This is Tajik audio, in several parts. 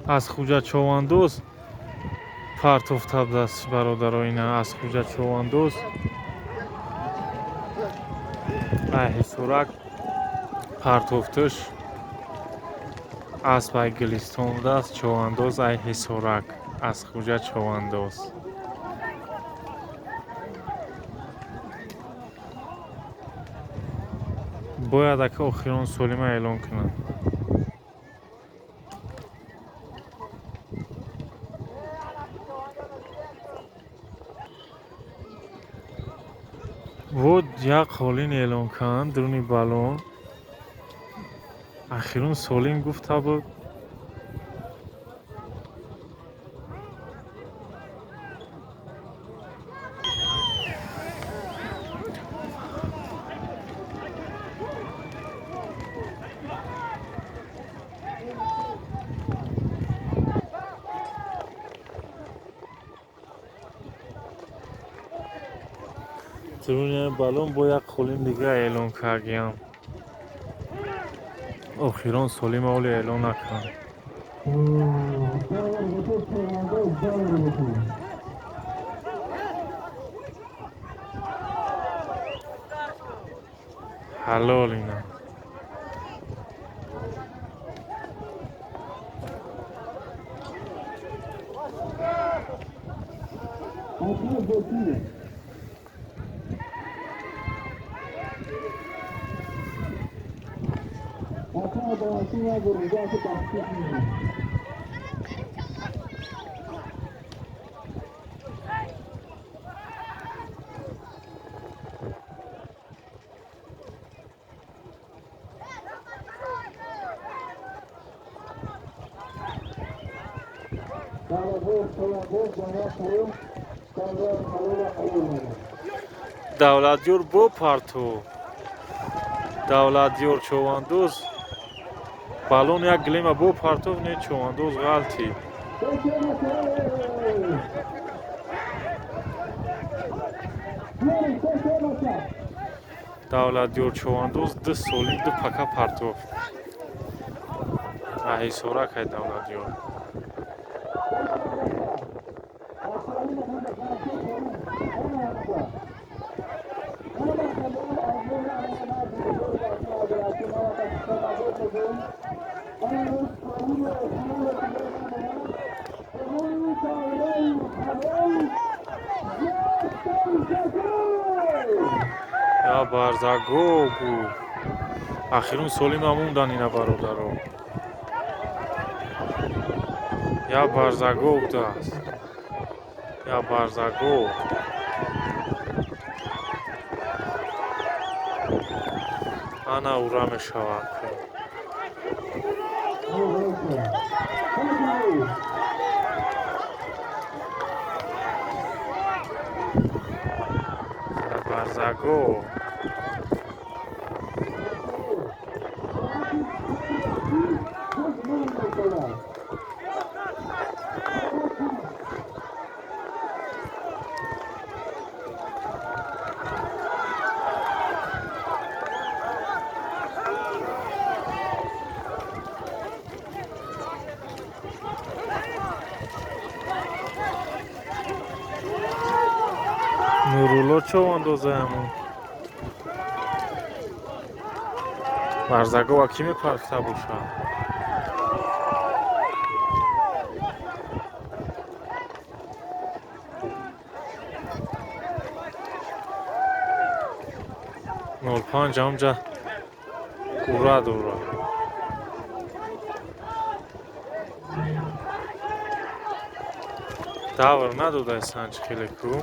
Аз Хуҷа Човандоз партофта будааст, бародаро, ина аз Хуҷа Човандоз ай Ҳисорак партофташ. Асп ай Гулистон будааст, човандоз ай Ҳисорак, аз Хуҷа Човандоз. Бояд ака охирон солима эълон кунанд. Вот як қолин эълон карданд дуруни балон. Ахирун солим гуфта буд. Дуруни балон бо як қолин дига эълон кардиям. Охирон солима оле эълон накарданд. Ҳалол ина. Давлатёр бо партов. Давлатёр човандоз балон як глема бо партов, не, човандоз ғалтид. Давлатёр човандоз ду солим, ду пака партов. Ҳисорак ай Давлатёр. Я барзаго гуфт. Ахирун солима мондан ина, бародаро. Я барзаго будааст. Я барзаго. Ана ура мешавад. Я барзаго. Нурулло човандозаямон. Барзагова кӣ мепарфта бошад? Нол панҷ ҳамҷа ура дорад. Давр надодай санҷ хеле ку.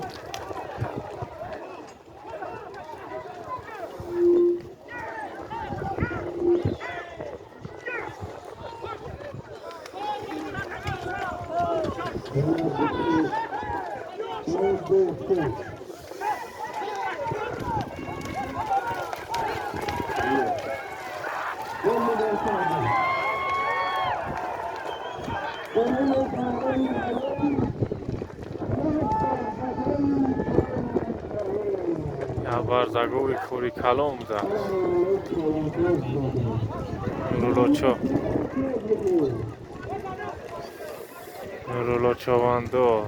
Я барзагови кори калон будааст. Нуруллочо. Нурулло Човандоз.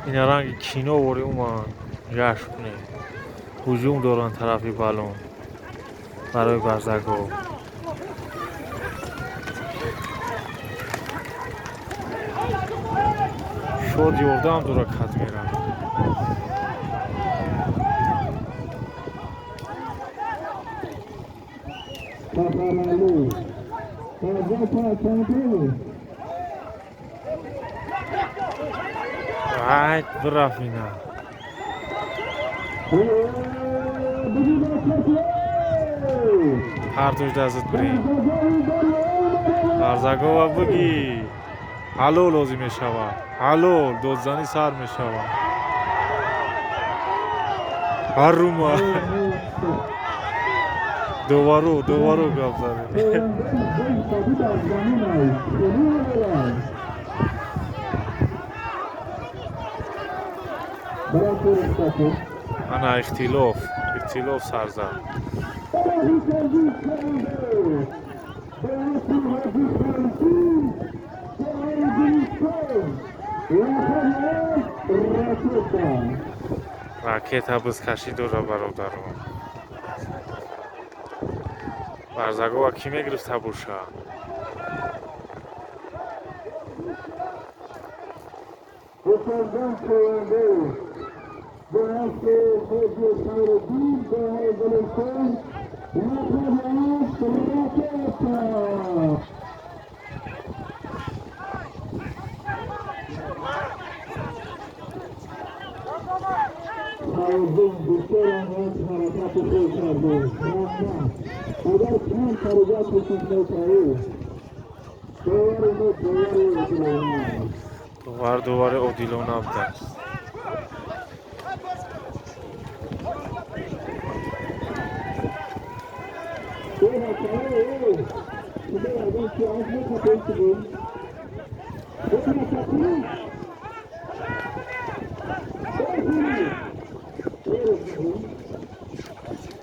Ина ранги кино вори уман ҷашн кунем. Ҳуҷум доранд тарафи балон барои Барзагов. Шод ёрдам дора кат меравад. Ай, бирафт ина. Ҳардуш дастат бирӣ. Барзагова бигӣ. Ҳалол лозим мешавад. Ҳалол додзанӣ сар мешавад. Ҳарума. Довару, довару гап задем. Ана ихтилоф, ихтилоф сар зад. Ракета бизкашӣ дора, бародарон. Барзагова кӣ мегирифта боша? Довар довари одилона будааст.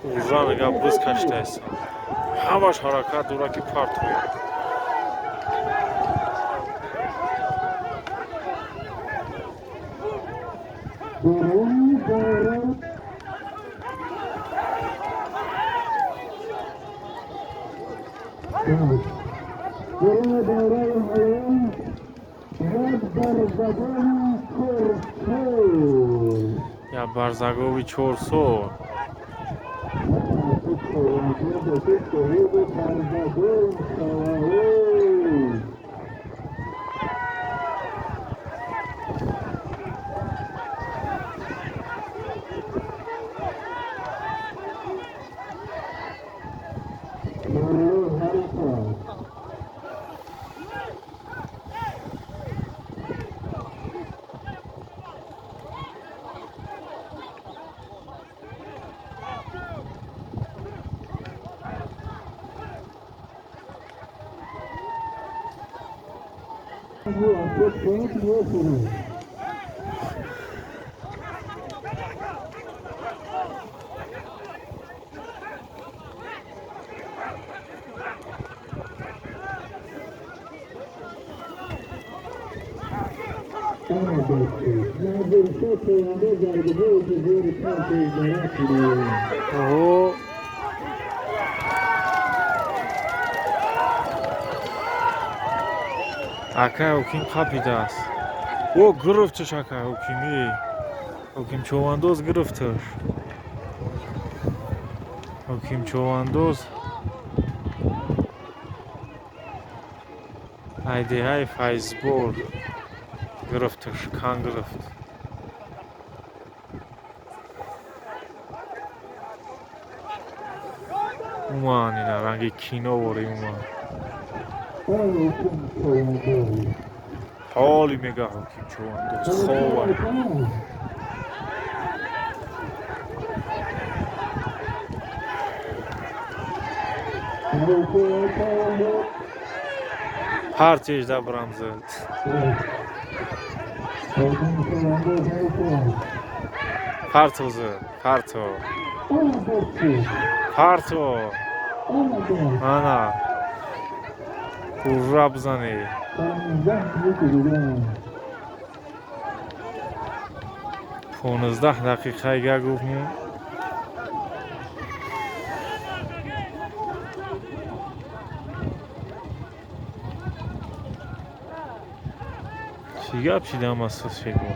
Урзан гап биз каштааст. Ҳамаш ҳаракат дора ки партояд. Я Барзагови 4 сол. Оҳо, акай ҳоким қапидааст. О, гирифташ акай ҳоким. Ҳоким Човандоз гирифташ. Ҳоким Човандоз айдеҳаи Файзбор гирифташ, кан гирифт. Уман ина ранги кино вори уман. Ҳоли мега ҳоким Човандоз хова. Партиш да брам зад. Парто зад, парто. Парто. Ана. Ура бизанӣ. 15 дақиқаи га гуфтем. Чӣ гап шидам асос шегу?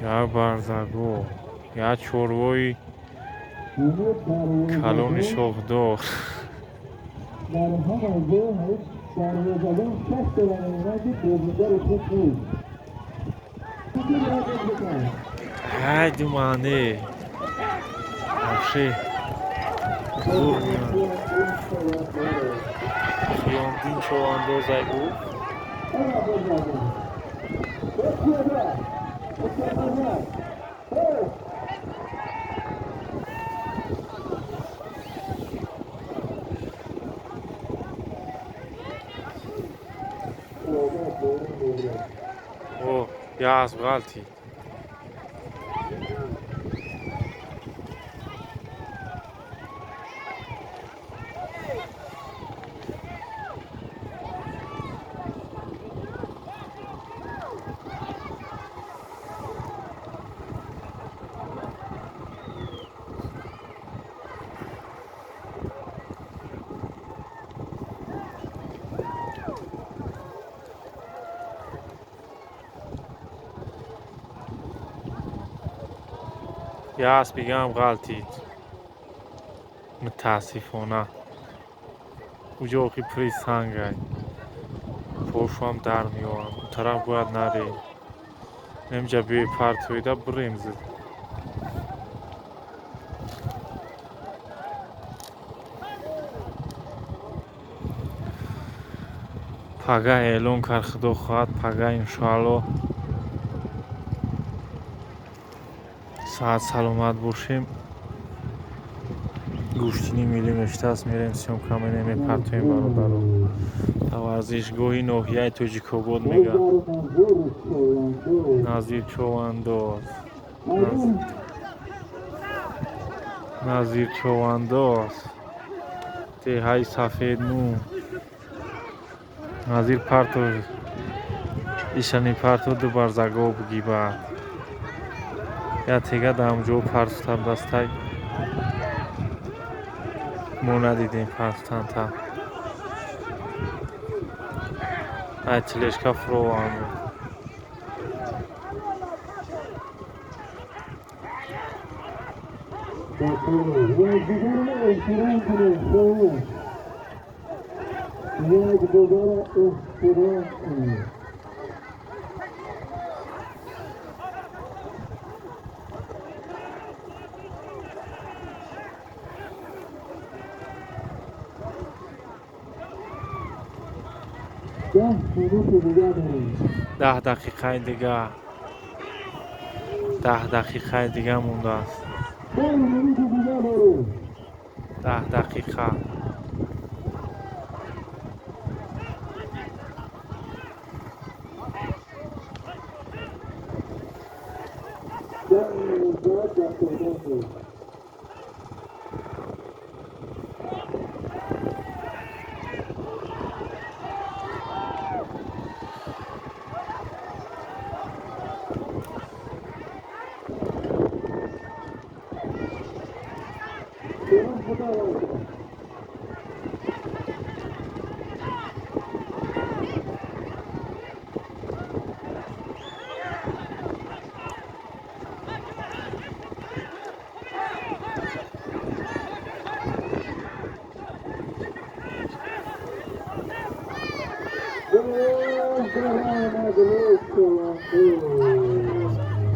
Як барзаго, як чорвои калони шохдор. Ай, думане. Вообще зур меяд. Қиёмдин човандозай гуфт. О, я асп ғалтид. Я асп дигаам ғалтид. Мутаассифона. Уҷо охи пури сангай. Пошуам дар меоям. Он тараф бояд нарем. Немҷа биёи партоида бурем зуд. Пага эълон кард, худо хоҳад, пага иншоалло саат саломат бошем. Гӯштини миллӣ мештааст, мерем съёмка менем, мепартоем бародаро. Дар варзишгоҳи ноҳияи Тоҷикобод мега. Назир Човандоз. Назир Човандоз. Деҳаи Сафеднур. Назир парто ишани парто ду барзаго бугибад. Я тега дар ҳамҷо партотам дастай. Мо надидем партотанта. Ай тележка фуровард. 10 дақиқаи дига. 10 дақиқаи дига мондааст. 10 дақиқа.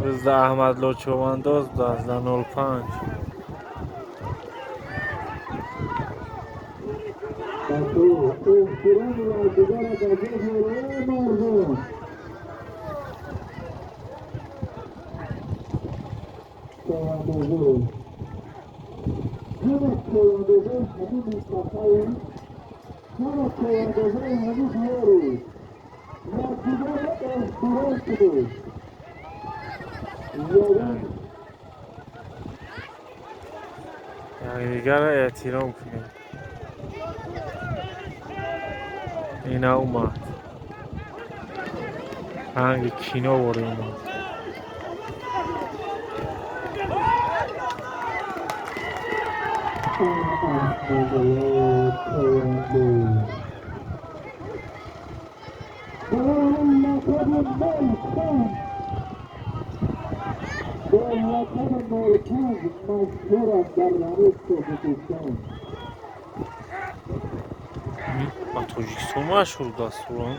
Бизда Аҳмадло човандоз будааст дар 05. Якдигарро эҳтиром кунед. Ина омад. Ранги кино ворӣ омад. Ба Тоҷикистон машҳур будааст Сурон.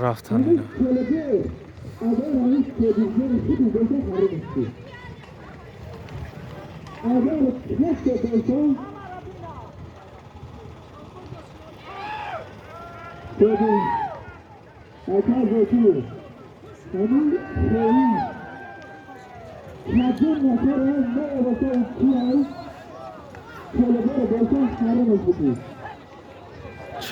Рафтан ина.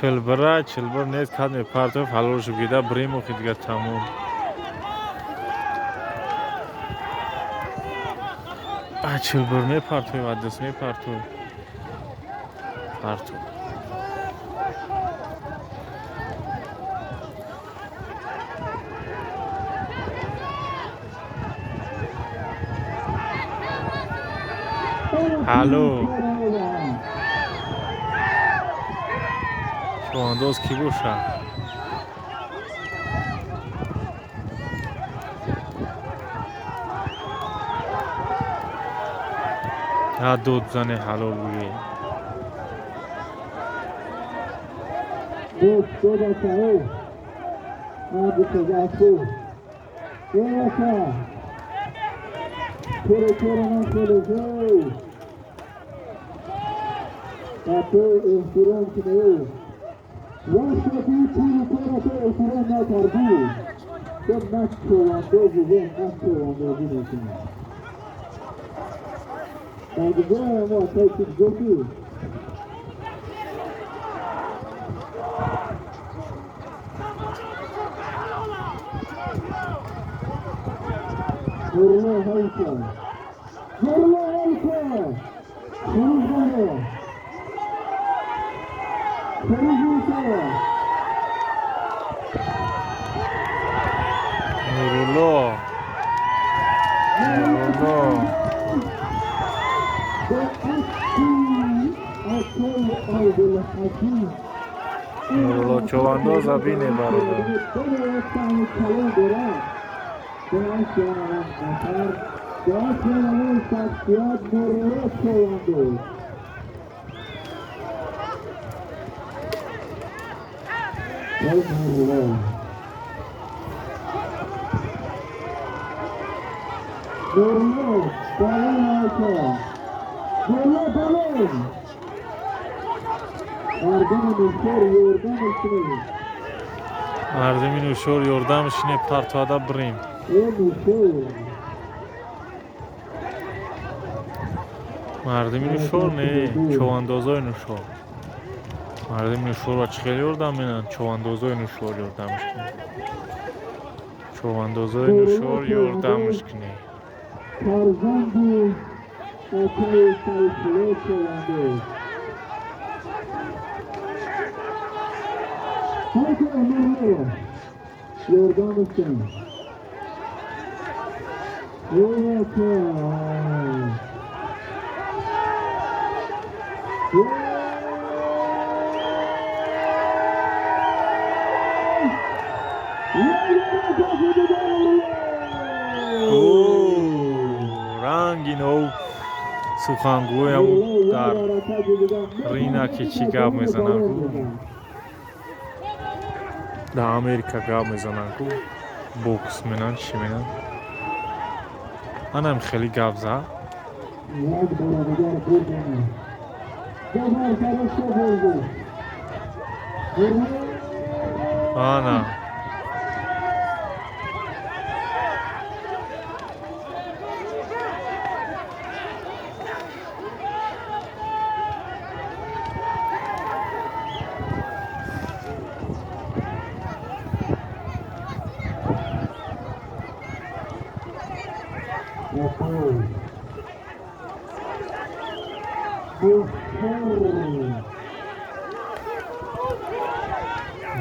Чилбира, чилбир нест, кад мепартоф, ҳалолшу гида, бримухи дигар тамом. А чилбир мепартои, ва даст мепартои. Партои. Ҳалло. Чӯвандоз кӣ бошад? На дод зане ҳалол бигӯед. Нурулло. Нурулло. Нурулло човандоза бине бародар. Мардуми Нушор ёрдам шине, партоада бирем. Мардуми Нушор не, човандозои Нушор. Мардуми Нушорро чӣ хел ёрдам менанд? Човандозои Нушор ёрдамш кунанд. Чӯбандозои Нушор ёрдамш кунед. Фарзанди акаи Сайфулло Чӯбандоз. Ҳарки Нурло ёрдамш кун. Ой, ака. Ранги нов сухангӯям дар рина ки чӣ гап мезананд ку, дар Америка гап мезананд ку, бокс менанд, чӣ менанд, анам хеле гап зад. Як бора дигар бурдем. Бозор фаришта бурду. Ана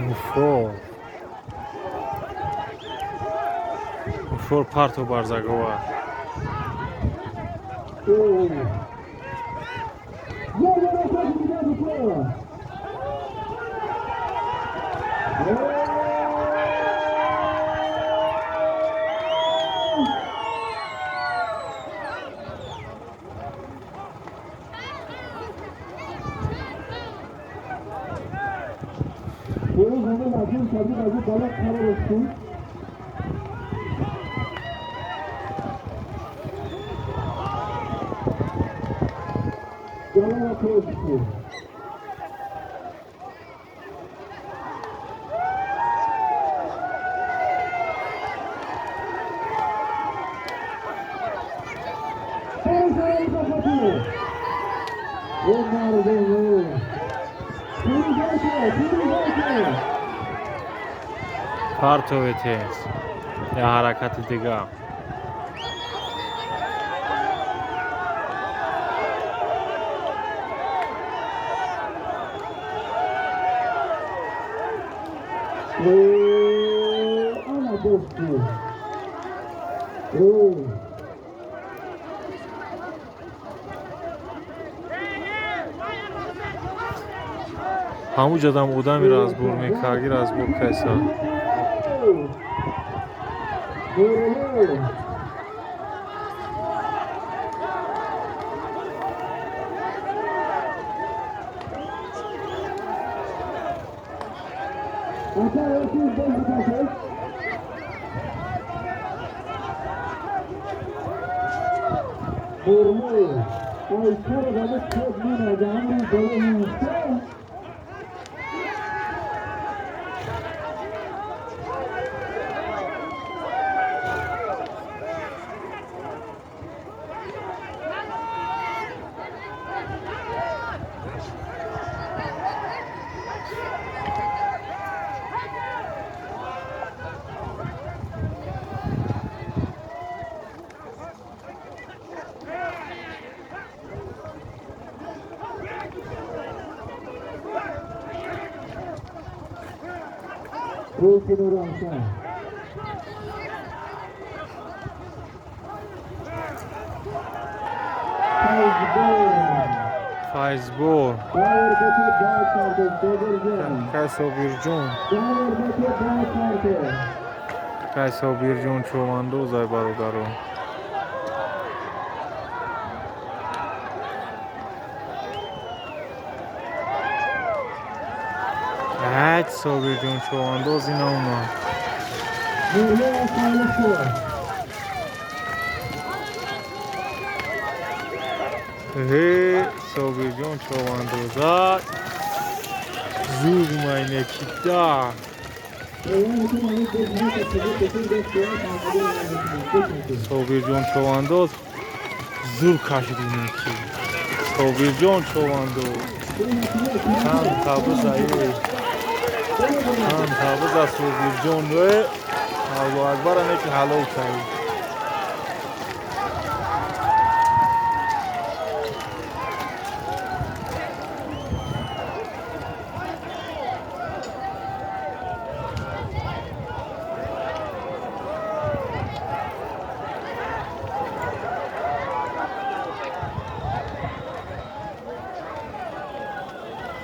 Муфор. Муфор парто барзагова. Партове тез. Я ҳаракати дига. Ҳамун ҷадам одами разбор мекарди, разбор кайса. Файзбор. Кай Собирҷон. Кай Собирҷон чӯбандоз ай бародаро. Ҳаҷ Собирҷон чӯбандоз ина омад. Ҳе Собирҷон чӯбандоза зуд майнекида. Собирҷон чӯбандоз зур кашид инеки. Собирҷон чӯбандоз чанд табыза чанд табыза Собирҷон. Аллоҳу акбар, ане ки ҳалол кард.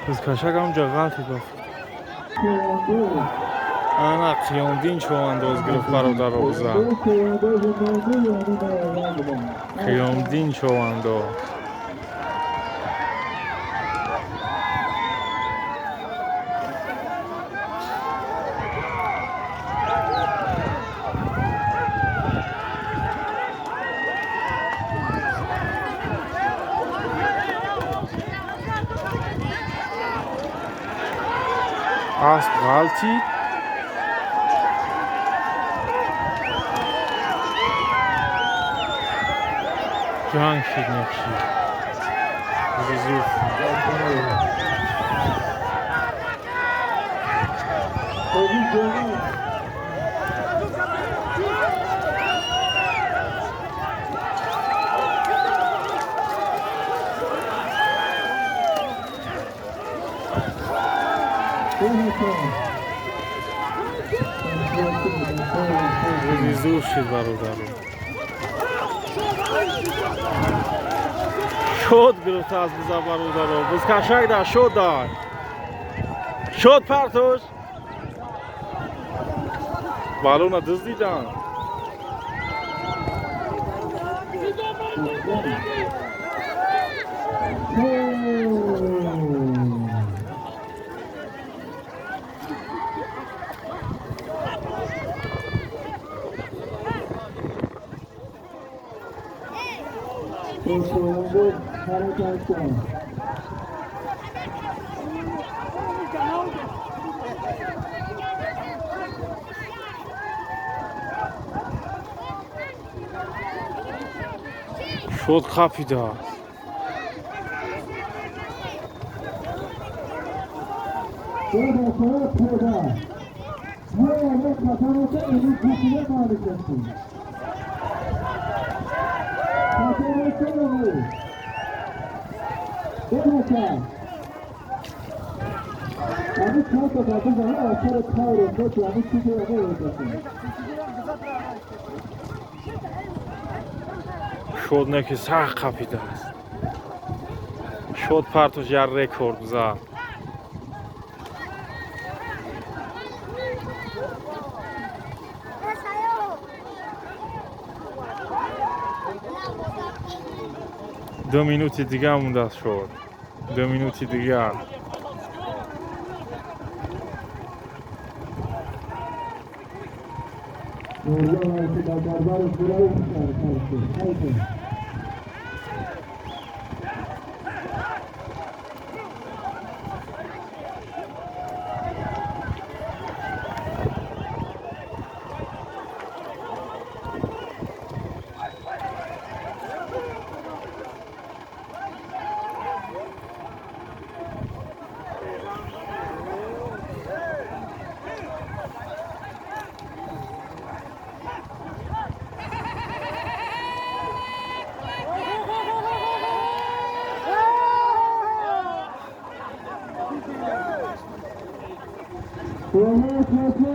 Бузкашак ҳамҷа ғалти бафт. Ана Қиёмдин човандоз гирифт, бародаро, буза. Қиёмдин човандоз. Асп ғалтид. Ҷанг шид, некшид. Зур. Рӯзи зур шид, бародаро. Шод гирифта аз буза, бародаро. Бузкашак да шод дар. Шод партош. Балона дуздидан. حرکت کن. Шод қапидааст. دو نفر پدر یه خطرات امروز کوچیده مالکسی خطرات امروز دو نفر همین چند تا خطر زمین آخر کار رو خود همین چیزی رو برداشتیم. Шод не ки сахт қапидааст. Шод партош, як рекорд зад. 2 минути дига мондааст шод. 2 минути дига. نوزده که در برابر پورای کرد.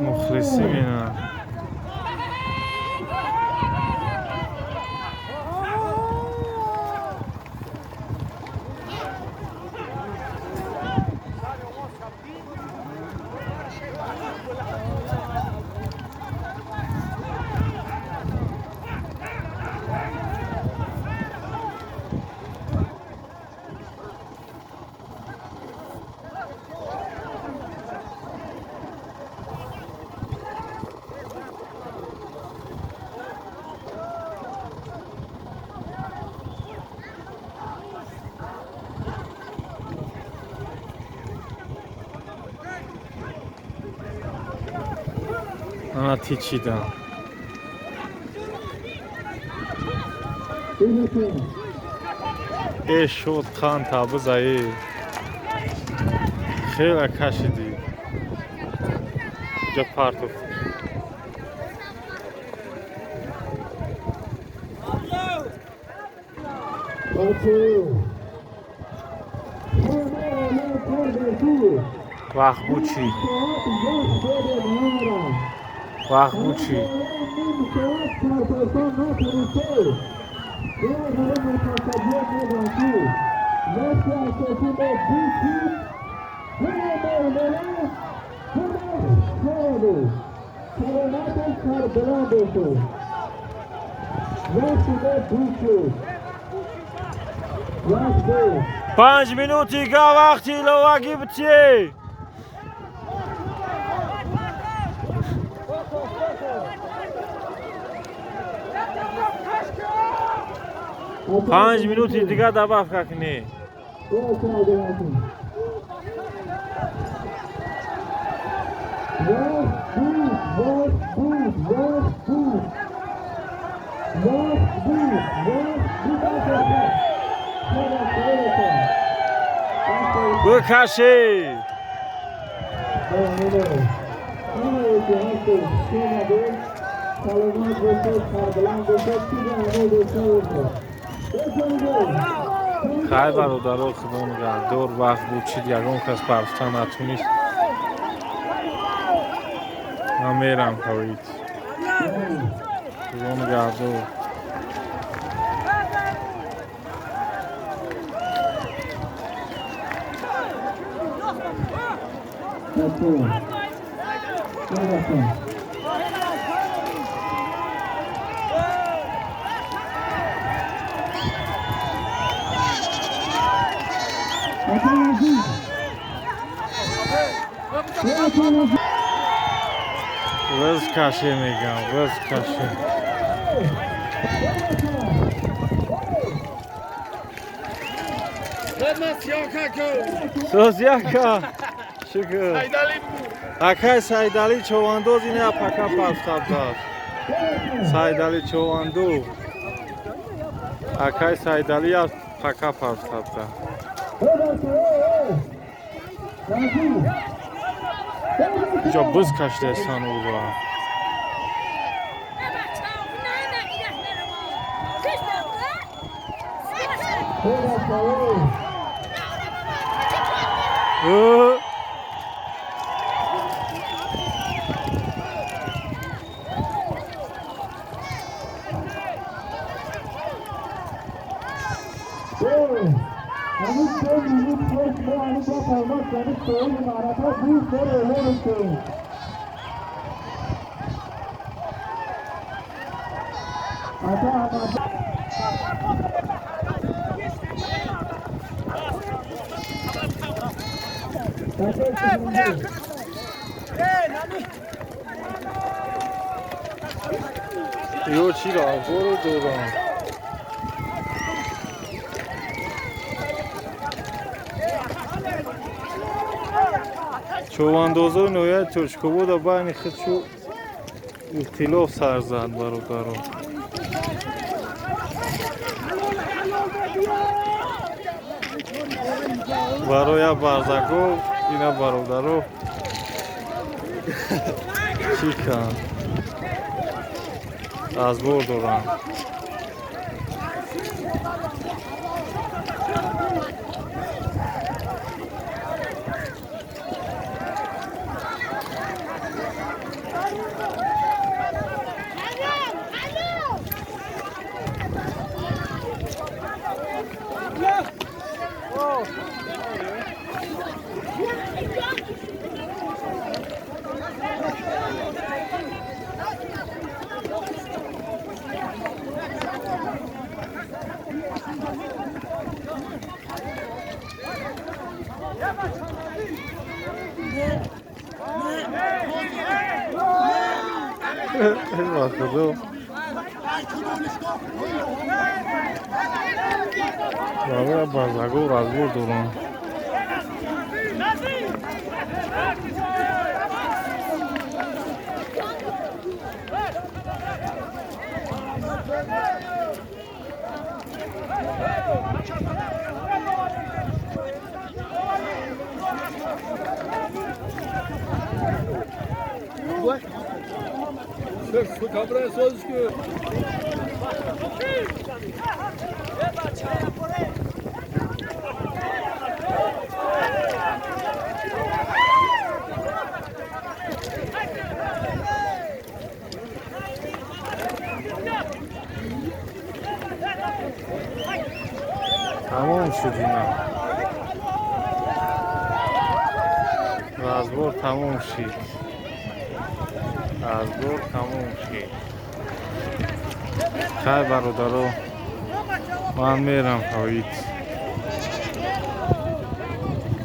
Мухлисӣ мена. Ана тичидан. Э, шод қанта бизаи. Хела кашидӣ. Ҷа партофт. Вақт буд чӣ? Вақт буд чӣ? 5 минути га вақти иловагӣ битие. 5 минути дига добавка кунӣ. Бикашӣ. Хай, бародаро, худо нигаҳдор. Вақт буд чид, ягон кас партофта натунист. Ман мерам ҳавид. Худо нигаҳдор. Ваз каше мегам, ваз каше. Соз, яка. Шукр. Акай Сайдали човандоз ина пака пафтабдад. Сайдали чованду. Акай Сайдали аз пака пафтабда. Инҷо буз кашидаистан ӯро. Ӯ! Ё чиро абзору дорам. Човандозои ноҳияи Турчкобода байни худшу ихтилоф сар зад, бародаро. Бароя барзагов ина бародаро чӣ канд? Разбор доранд. Ба худо. Бароя барзагов разбор доранд. Тамом шуд ина. Разбор тамом шид. Разбор тамом шид. Хай, бародаро, ман мерам. Ҳоид.